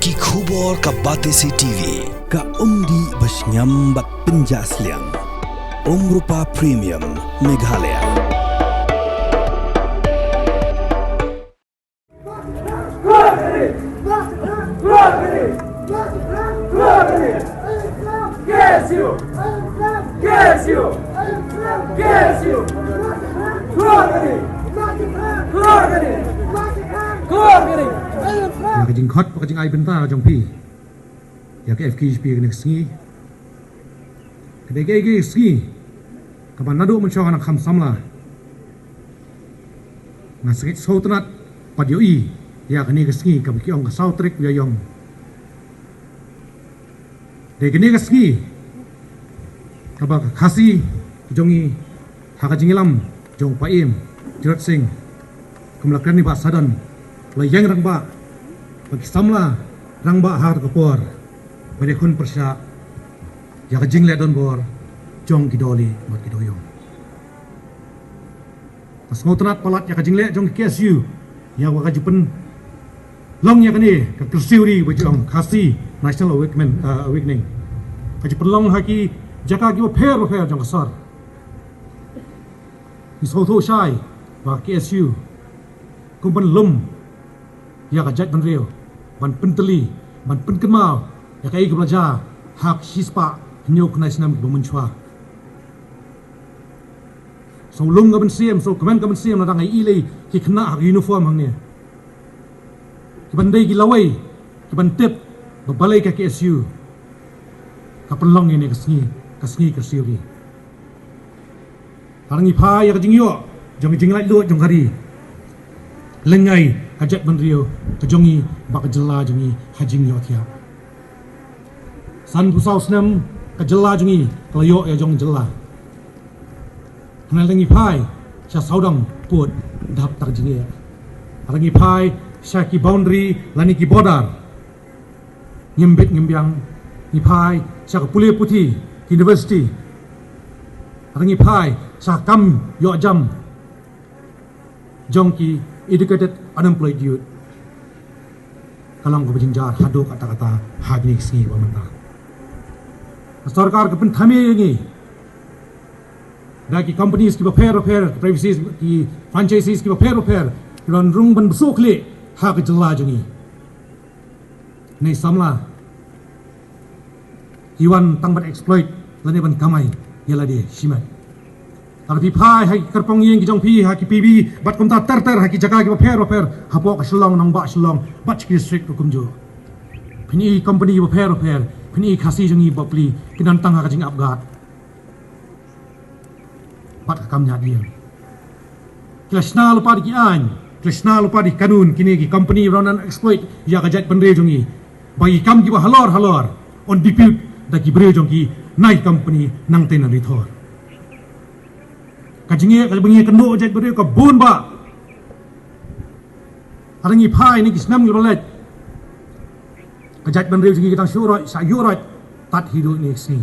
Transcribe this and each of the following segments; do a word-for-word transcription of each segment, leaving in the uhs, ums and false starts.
Ki khubor ka Batesi T V. Ka umdih ba shngiam bad pynjah sliang. Umrupa Premium Meghalaya. Ka jingkhot, ka jingai bynta jong phi ïa ka F K J P kane ka sngi. Ka dei ka sngi kaba naduh mynshuwa na kham samla nga sngewtynnat pat ïohi ïa kane ka sngi kaba ki ong ka saw tarik u Ïaïong. Dei kane ka sngi kaba ka Khasi jong ngi ha ka jingïalam jong u Paiem Tirot Sing, kum la kren i Bah Sadon, la ïeng rangbah, ba ki samla rangbah ha ka por ba dei khun pyrshah ïa ka jingleh donbor jong ki dohlieh bad ki dohïong. Nga sngewtynnat palat ïa ka jingleh jong ki K S U ïa ka ju pynlong ïa kane ka kyrsiew ri ba ju ong Khasi National Awakening, uh, Awakening. Ka ju pynlong ha ki jaka kiba pher bapher jong ka sor. Ngi sngewthuh shai ba ka K S U kum ban lum ïa ka jaitbynriew ban pyntylli, ban pynkynmaw ïa kaei kaba la jia ha ka shispah hynñiew khyndai snem kiba mynshuwa. Sngewlum ka mynsiem, sngewkmen ka mynsiem lada nga ïohi lei ki khynnah ha ka uniform hangne, kiban dei ki lawei kiban tip ba balei ka K S U ka pynlong ïa kane ka sngi, ka sngi kyrsiew ri. Lada ngi phai ïa ka jingïoh jong ka jinglaitluid jong ka ri, lyngngai ka jaitbynriew ka jong ngi bad ka jylla jong ngi ha jingïohthiah. Sanphew saw snem ka jylla jong ngi ka la ïoh ïa jong jylla. Hynrei lada ngi phai sha sawdong pud dap tak jingeh. Lada ngi phai sha ki boundary lane ki border, ngim bit ngim biang. Ngi phai sha ka pule puthi, ki university. Lada ngi phai sha ka kam ïoh jam jong ki educated unemployed youth, ka long kaba jynjar haduh katta katta ha kine ki sngi ba mynta. Ka sorkar ka pynthame ïa ngi da ki companies kiba pher bapher, privacies, ki franchises kiba pher bapher, kiban rung ban bsuh khlieh ha ka jylla jong ngi. Ngi samla ki wan tang ban exploit lane ban kamai ïa lade shimet. Lada phi phai ha ki kyrpong ïing ki jong phi ha ki P B bad kumta ter ter ha ki jaka kiba pher bapher hapoh ka Shillong, nongbah Shillong bad ki district ruh kumjuh, phin i company kiba pher bapher, phin i Khasi jong ngi bapli ki don tang ha ka jingap gad bad ka kam ñiah dieng. Ki la shna lypa da ki aiñ, ki la shna lypa da ki kanun, kine ki company ba don ban exploit ïa ka jaitbynriew jong ngi. Ba ki kam kiba halor halor yn dispute da ki briew jong ki na ki company nangtei nangri thor. Ka jingeh kaba ngi kynduh jaitbynriew ka bun ba Lada ngi phai na ki snem kiba la leit, ka jaitbynriew jong ngi ka dang shu roit, sa ïuh roit tad haduh kine ki sngi.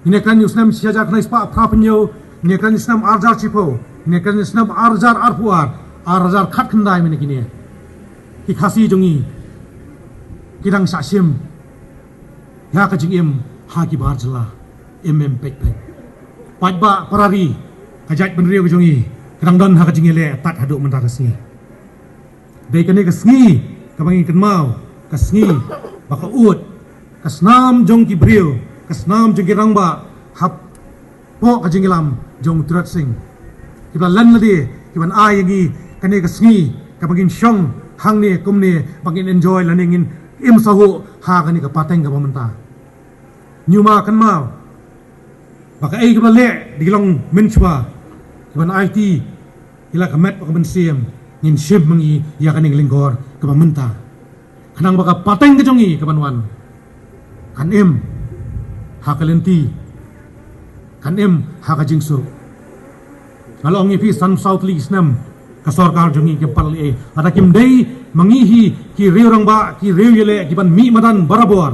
Ngin ïa kren ïa u snem shi hajar khyndai spah phra phew hynñiew, ngin ïa kren ïa u snem ar hajar shiphew, ngin ïa kren ïa u snem ar hajar arphew ar, ar hajar khatkhyndai mynne kine. Ki Khasi jong ngi ki dang shah shim ïa ka jingim ha ki bar jylla, im im peit peit. Paidbah para ri, ka jaitbynriew ka jong ngi ka dang don ha ka jingïaleh tad haduh mynta ka sngi. Dei kane ka sngi kaba ngi kynmaw, ka sngi ba ka ud, ka snam jong ki briew, ka snam jong ki rangbah hapoh ka jingïalam jong u Tirot Sing, kiba la len lade kiban ai ïa ngi kane ka sngi kaba ngin shong hangne kumne ba ngin enjoy lane ngin im shuh ha kane ka pateng kaba mynta. Ngi ma kynmaw ba kaei kaba la leh da ki long mynshuwa, kiban aiti ïa la ka met bad ka mynsiem, ngin shim ma ngi ïa kane ka lyngkor kaba mynta. Khnang ba ka pateng ka jong ngi kaban wan kan im ha ka lynti, kan im ha ka jingsuk. Nga la ong ïa phi, san saw tylli ki snem ka sorkar jong ngi kim pat leh ei. Lada kim dei ma ngi hi ki riew rangbah, ki riew ïaleh kiban mih madan barabor,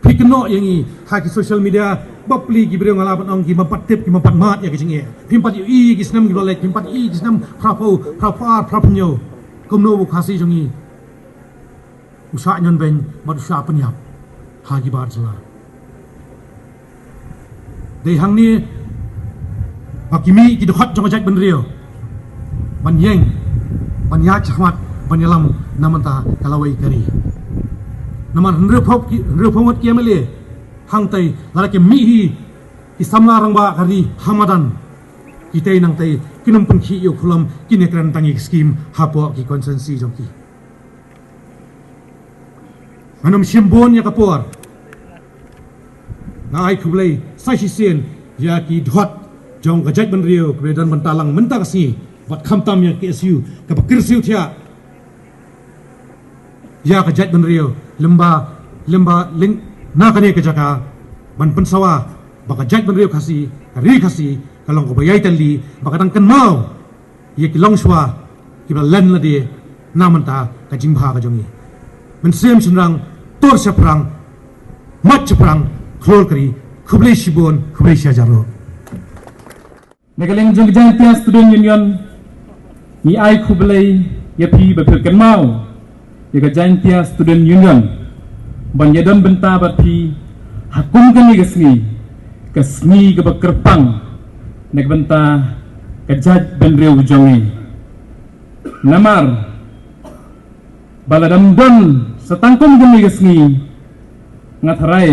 phi kynnoh ïa ngi ha ki social media, bapli ki briew, nga lah ban ong, kim pat tip, kim pat mad ïa ka jingeh. Phim pat ïohi ki snem kiba la leit, phim pat ïohi ki snem phra phew, phra phew ar, phra phew hynñiew. Kumno u Khasi jong ngi u shah ñion beiñ bad u shah pynïap ha ki bar jylla. Dei hangne ba ki mih ki dkhot jong ka jaitbynriew ban ïeng, ban ïaid shakhmat, ban ïalam na bynta ka lawei ka ri. Namar hynriewphew ki, hynriewphew ngut ki M L A hangtei, lada ki mih hi ki samla rangbah ka ri ha madan, kitei nangtei kin ym pynkhih ïa u khulom, kin ïakren tang ïa ki skim hapoh ki constituency jong ki. Ngan ym shim bun ïa ka por. Nga ai khublei sa shisien ïa ki dkhot jong ka jaitbynriew kiba don bynta lang mynta ka sngi, bad khamtam ïa ka K S U kaba kyrsiew thiah ïa ka jaitbynriew, lyngba, lyngba lyngba na kane ka jaka, ban pynsawa ba ka jaitbynriew Khasi, ka ri Khasi, ka long kaba ïai tali, ba ka dang kynmaw ïa ki longshuwa kiba len lade na bynta ka jingbha ka jong ngi. Mynsiem shynrang, tur shaphrang, mat shaphrang, khlur ka ri. Khublei shibun, khublei shihajar. Na ka liang jong ka Jaintia Student Union, ngi ai khublei ïa phi ba phi kynmaw ïa ka Jaintia Student Union ban ïadon bynta bad phi ha kum kane ka sngi, ka sngi kaba kyrpang na ka bynta ka jaitbynriew jong ngi. Namar ba lada ym don sa tang kum kane ka sngi, nga tharai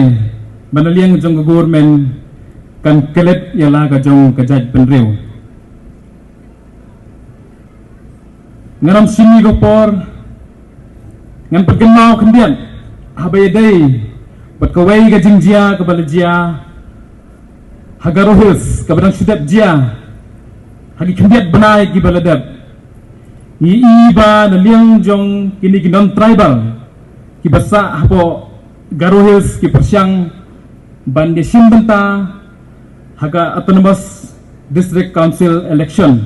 ba na liang jong ka government kan klet ïa la ka jong ka jaitbynriew. Ngan ym shim ïa ka por, ngan pynkynmaw khyndiat haba ïadei bad kawei ka jingjia kaba la jia ha Garo Hills, kaba dang shu dep jia ha ki khyndiat bnai kiba la dep. Ngi i ba na liang jong kine ki non-tribal kiba sah hapoh Garo Hills ki pyrshang ban ïashim bynta ha ka Autonomous District Council election.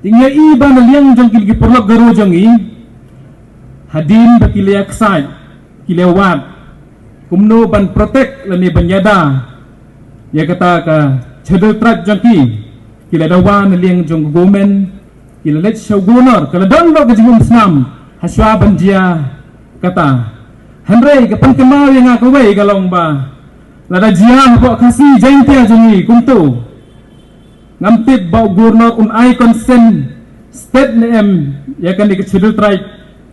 Te ngi i ba na liang jong kine ki paralok Garo jong ngi, hadien ba ki la ïaksaid, ki la wad kumno ban protect lane ban ïada ïa kata ka Scheduled Tribe jong ki, ki la dawa na liang jong ka government, ki la leit sha u Governor, ka la don bad ka jingumsnam hashwa ban jia kata. Hynrei ka pynkynmaw ïa nga kawei ka long ba lada jia hapoh Khasi Jaintia jong ngi kumto, ngam tip ba u Governor un ai consent state ne em ïa kane ka Scheduled Tribe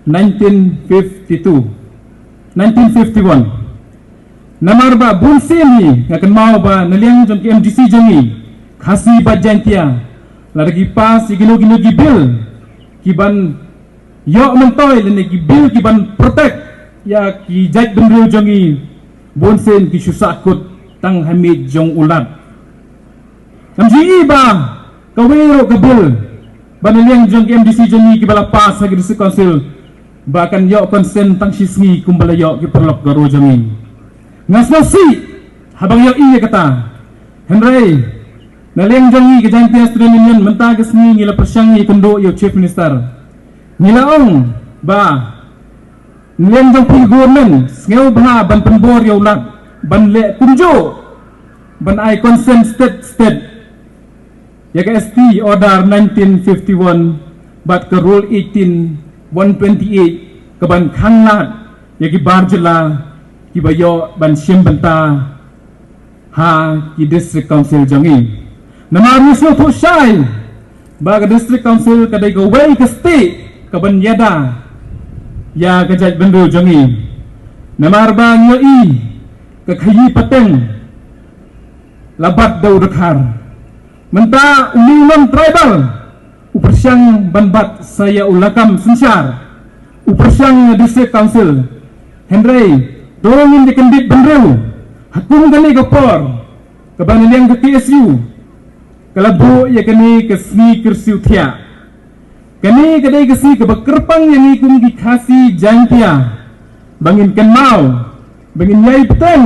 nineteen fifty-two, nineteen fifty-one. Namar ba bun sien hi nga kynmaw ba na liang jong ki M D C jong ngi, Khasi bad Jaintia, lada ki pass ïa kino kino ki bill ki ban ïoh myntoi lane ki bill ki ban protect ïa ki jaitbynriew jong ngi, bun sien ki shu sahkut tang ha miej jong u Lat. Ngam ju i ba kawei ruh ka bill ba na liang jong ki M D C jong ngi kiba la pass ha ki District Council ba kan ïoh consent tang shi sngi kumba la ïoh ki paralok Garo jong ngi. Nga sngewsih haba nga ïohi ïa kata. Hynrei na liang jong ngi ka Jaintia Student Union mynta ka sngi ngi la pyrshang ïakynduh ïa u Chief Minister. Ngi la ong ba na liang jong phi government sngewbha ban pynbor ïa u Lat ban leh kumjuh, ban ai consent state state ïa ka S T Order nineteen fifty-one bad ka Rule eighteen one twenty-eight ka ban khanglad ïa ki bar jylla kiba ïoh ban shim bynta ha ki District Council jong ngi. Namar ngi sngewthuh shai ba ka District Council ka dei kawei ka stieh ka ban ïada ïa ka jaitbynriew jong ngi. Namar ba ngi ïohi ka khaïi pateng la bat da u dkhar. Mynta u non-tribal u pyrshang ban bat sa ïa u lakam synshar, u pyrshang na District Council. Hynrei to ngin ïa kyndit bynriew ha kum kane ka por kaba na liang ka K S U ka la buh ïa kane ka sngi kyrsiew thiah. Kane ka dei ka sngi kaba kyrpang ïa ngi kum ki Khasi Jaintia ba ngin kynmaw, ba ngin ïai bteng,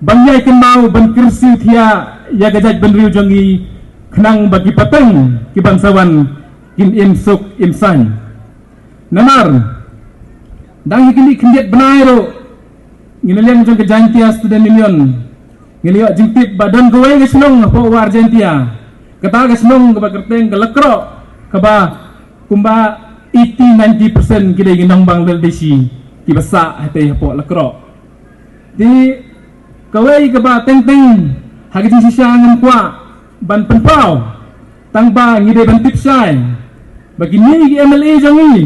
ban ïai kynmaw ban kyrsiew thiah ïa ka jaitbynriew jong ngi, khnang ba ki pateng ki ban sa wan kin im suk im saiñ. Namar dang hi kine khyndiat bnai ruh ngi na liang jong ka Jaintia Student Union ngi la ïoh jingtip ba don kawei ka shnong hapoh War Jaintia, kata ka shnong kaba kyrteng ka Lakroh, kaba kumba Eighty ninety percent ki dei ki nongbang Bangladeshi kiba sah hatei hapoh Lakroh. Te kawei kaba teng teng ha ka jingshisha ngam kwah ban pynpaw, tang ba ngi dei ban tip shai ba kine ki M L A jong ngi,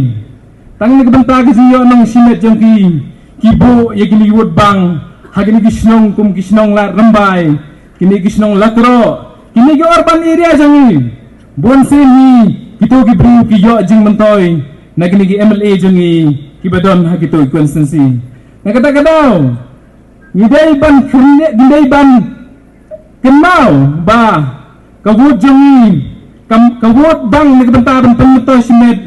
tang na ka bynta ka jingïoh nong shimet jong ki, ki buh ïa kine ki vote bank ha kine ki shnong kum ki shnong Lad Rymbai, kine ki shnong Lakroh, kine ki urban area jong ngi. Bun sien hi kito ki briew ki ïoh jingmyntoi na kine ki M L A jong ngi kiba don ha kito ki constituency. Na kata ka daw ngi dei ban kynmaw, ngi dei ban kynmaw ba ka vote jong ngi, kam, ka vote bank na ka bynta ban pynmyntoi shimet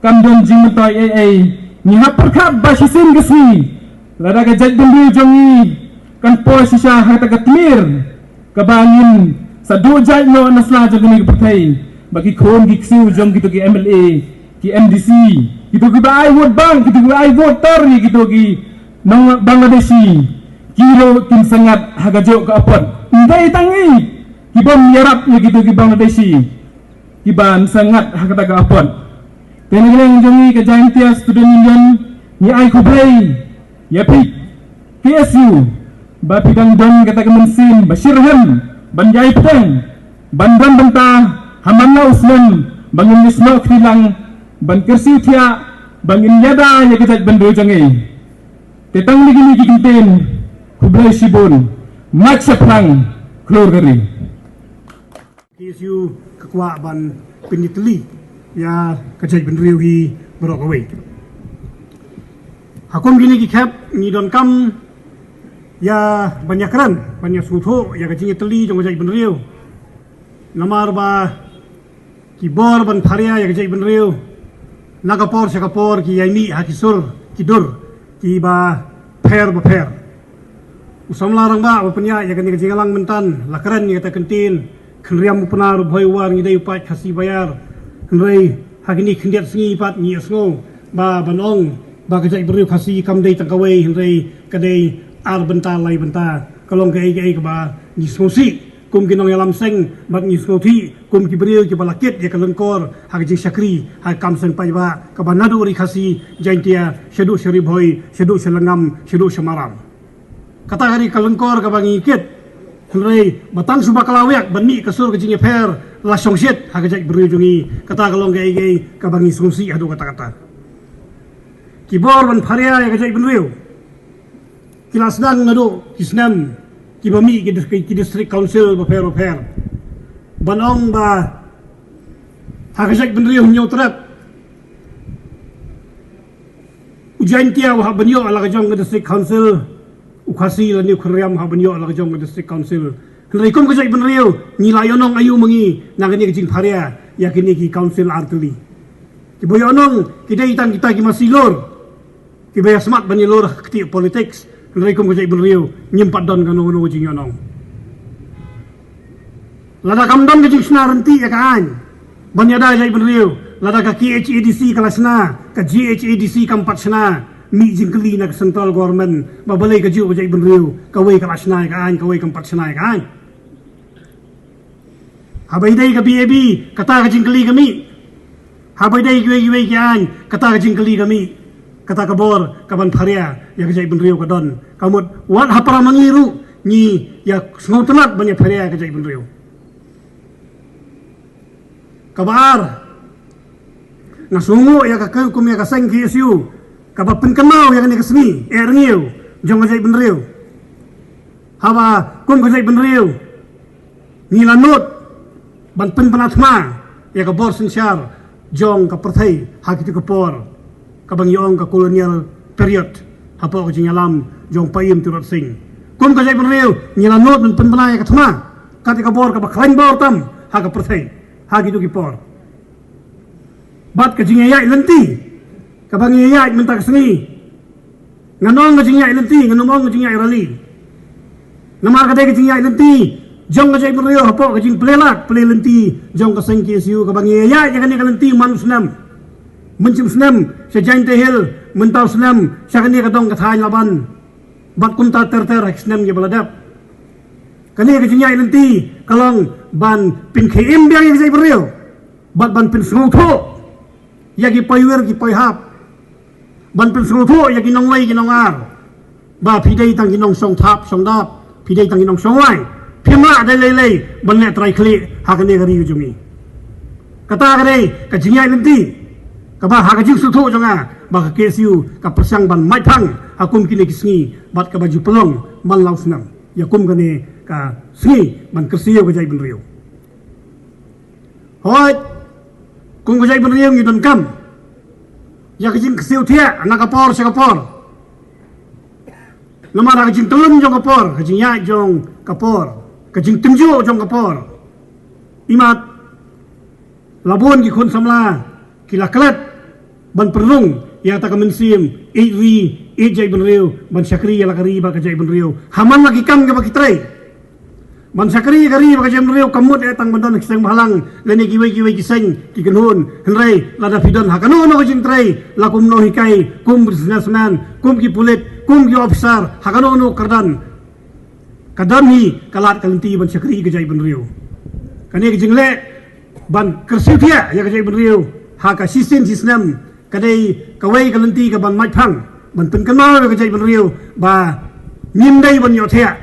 kam don jingmyntoi ei ei. Ngi hap pyrkhat ba shisien ka sngi lada ka jaitbynriew jong ngi kan poi shisha ha kata ka tmier kaba ngin sa duh jait noh na sla jong kane ka pyrthei, ba ki khun ki ksiew jong kito ki M L A, ki M D C, kito kiba ai vote bank, kito kiba ai vote tor ïa kito ki nong Bangladeshi, ki ruh kin sa ngat ha kajuh ka apot. Ym dei tang ngi kibym ïarap ïa kito ki Bangladeshi kiban sa ngat ha kata ka apot. Te na ka liang jong ngi ka Jaintia Student Union ngi ai khublei ïa phi K S U ba phi dang don kata ka mynsiem ba shitrhem ban ïai pdiang, ban don bynta ha man la u snem ba ngin ïasnoh kti lang ban kyrsiew thiah ba ngin ïada ïa ka jaitbynriew jong ngi. Te tang na kine ki kyntien, khublei shibun, mat shaphrang, khlur ka ri. K S U ka kwah ban pynïatylli ïa ka jaitbynriew hi baroh kawei. Ha kum kine ki khep ngi donkam ïa ban ïakren, ban ïasngewthuh ïa ka jingïatylli jong ka jaitbynriew. Namar ba ki bor ban pharia ïa ka jaitbynriew na ka por sha ka por ki ïai mih ha ki sur ki dur kiba pher bapher. U samla rangbah ba pynïaid ïa kane ka jingïalang mynta la kren ïa kata ka ktien khynriam u Pnar u Bhoi u War, ngi dei u paid Khasi Baïar. Hynrei ha kine khyndiat sngi pat ngi ïohsngew ba ban ong ba ka jaitbynriew Khasi kam dei tang kawei, hynrei ka dei ar bynta lai bynta. Ka long kaei kaei kaba ngi sngewsih kum ki nongïalam seng bad ngi sngewsih kum ki briew kiba la kit ïa ka lyngkor ha ka jingshakri ha ka kam seng paidbah kaba naduh Ri Khasi Jaintia shaduh sha Ri Bhoi, shaduh sha Lyngngam, shaduh sha Maram. Kata ka dei ka lyngkor kaba ngi kit. Hynrei ba tang shu bakla wiak ban mih ka sur ka jingïapher la shongshit ha ka jaitbynriew jong ngi, kata ka long kaei kaei kaba ngi sngewsih haduh katta katta. Ki bor ban pharia ïa ka jaitbynriew ki la sdang naduh ki snem kiba mih ki dis-, ki district council bapher bapher. Ban ong ba ha ka jaitbynriew Hynñiewtrep u Jaintia u hap ban ïoh la ka jong ka district council, u Khasi lane u Khynriam u hap ban ïoh la ka jong ka district council. Hynrei kum ka jaitbynriew ngi la ïohnong aïu ma ngi na kane ka jingpharia ïa kine ki council artylli. Kiba ïohnong ki dei tang kita ki masi lor kiba ïa smat ban ïalor ha ka ktieh politics. Hynrei kum ka jaitbynriew ngim pat don kano kano ka jingïohnong. Lada kam don ka jingshna ryntih ïa ka aiñ ban ïada ïa ka jaitbynriew, lada ka K H A D C ka la shna, ka G H A D C kam pat shna, mih jingkylli na ka central government ba balei kajuh ka jaitbynriew kawei ka la shna ïa ka aiñ, kawei kam pat shna ïa ka aiñ. Haba ïadei ka B A B, kata ka jingkylli ka mih. Haba ïadei kiwei kiwei ki aiñ, kata ka jingkylli ka mih. Kata ka bor kaban pharia ïa ka jaitbynriew ka don. Ka mut wat ha para ma ngi ruh ngi ïa sngewtynnat ban ïa pharia ïa ka jaitbynriew. Kaba ar, nga sngew ïa ka, kum ïa ka seng K S U kaba pynkynmaw ïa kane ka sngi eh rngiew jong ka jaitbynriew. Haba kum ka jaitbynriew ngi la nud ban pynbna thma ïa ka bor synshar jong ka pyrthei ha kito ki por kaba ngi ong ka colonial period hapoh ka jingïalam jong Paiem Tirot Sing. Kum ka jaitbynriew ngi la nud ban pynbna ïa ka thma kat ïa ka bor kaba khlaiñ bor tam ha ka pyrthei ha kito ki por. Bad ka jingïaid lynti kaba ngi ïaid mynta ka sngi, ngan ong ka jingïaid lynti, ngan ym ong ka jingïaid rally. Namar ka dei ka jingïaid lynti jong ka jaitbynriew hapoh ka jingplie lad plie lynti jong ka seng K S U kaba ngi ïaid ïa kane ka lynti man u snem, mynshem snem sha Jaintia Hills, mynta u snem sha kane ka dong ka thaiñ Laban. Bad kumta ter ter ha ki snem kiba la dep. Kane ka jingïaid lynti ka long ban pynkhie im biang ïa ka jaitbynriew bad ban pynsngewthuh ïa ki poiwir ki poihap, ban pynsngewthuh ïa ki nongwei ki nongar ba phi dei tang ki nongshong thap shong dap, phi dei tang ki nongshong wai, phim lah dei lei lei ban leh trai khlieh ha kane ka ri ka jong ngi. Kata ka dei ka jingïaid lynti kaba ha ka jingsngewthuh jong nga ba ka K S U ka pyrshang ban maitphang ha kum kine ki sngi bad kaba ju pynlong man la u snem ïa kum kane ka sngi ban kyrsiew ka jaitbynriew. Hooid, kum ka jaitbynriew ngi donkam ïa ka jingkyrsiew thiah na ka por sha ka por. Namar ha ka jingtyllum jong ka por, ka jingïaid jong ka por, ka jingtynjuh jong ka por, imat la bun ki khun samla ki la klet ban pynrung ïa kata ka mynsiem ïeit ri ïeit jaitbynriew, ban shakri ïa la ka ri bad ka jaitbynriew ha man la ki kam kaba ki trei. Ban shakri ïa ka ri bad ka jaitbynriew kam mut eh tang ban don ki seng bhalang lane kiwei kiwei ki seng ki kynhun. Hynrei lada phi don ha kano kano ka jingtrei, la kum nonghikai, kum businessman, kum ki pulit, kum ki officer, ha kano kano ka kyrdan, ka don hi ka lad ka lynti ban shakri ïa ka jaitbynriew. Kane ka jingleh ban kyrsiew thiah ïa ka jaitbynriew ha ka shisien shisnem ka dei kawei ka lynti kaban maitphang ban pynkynmaw ïa ka jaitbynriew ba ngim dei ban ïohthiah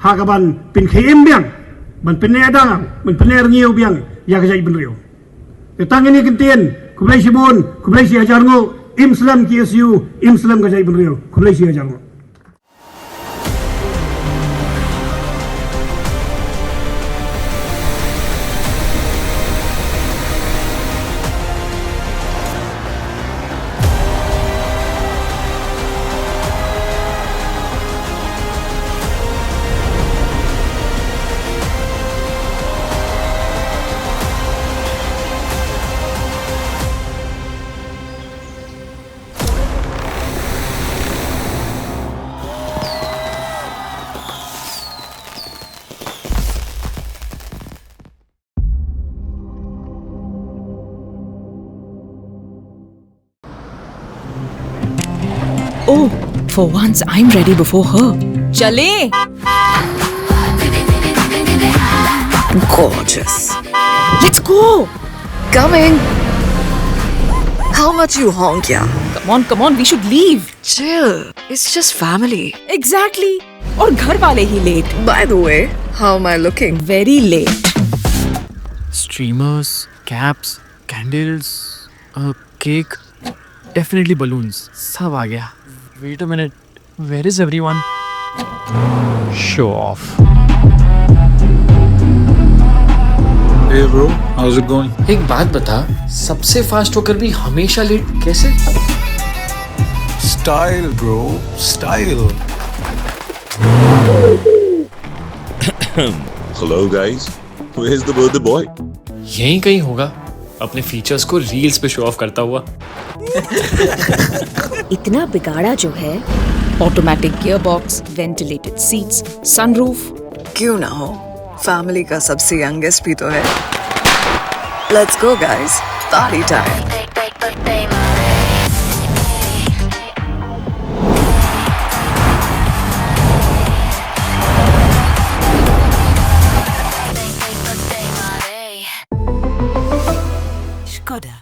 ha kaban pynkhie im biang, ban pynneh dang, ban pynneh rngiew biang ïa ka jaitbynriew. Te tang kine ki ktien, khublei shibun, khublei shi hajar nguh. Im slem K S U, im slem ka jaitbynriew. Khublei shi hajar nguh. Oh, for once, I'm ready before her. चले। Gorgeous. Let's go. Coming. How much you honk, yeah? Come on, come on, we should leave. Chill. It's just family. Exactly. और घर वाले ही late. By the way, how am I looking? Very late. Streamers, caps, candles, a cake, definitely balloons. सब आ गया. Wait a minute, where is everyone? Show off. Hey bro, how's it going? एक बात बता, सबसे फास्ट होकर भी हमेशा लेट कैसे? Style bro, style. Hello guys, where's the birthday boy? यहीं कहीं होगा, अपने फीचर्स को रील्स पे शो ऑफ करता हुआ. इतना बिगाड़ा जो है. Automatic gearbox, ventilated seats, sunroof. क्यों ना हो, फैमिली का सबसे यंगेस्ट भी तो है. Let's go guys, party time. Skoda.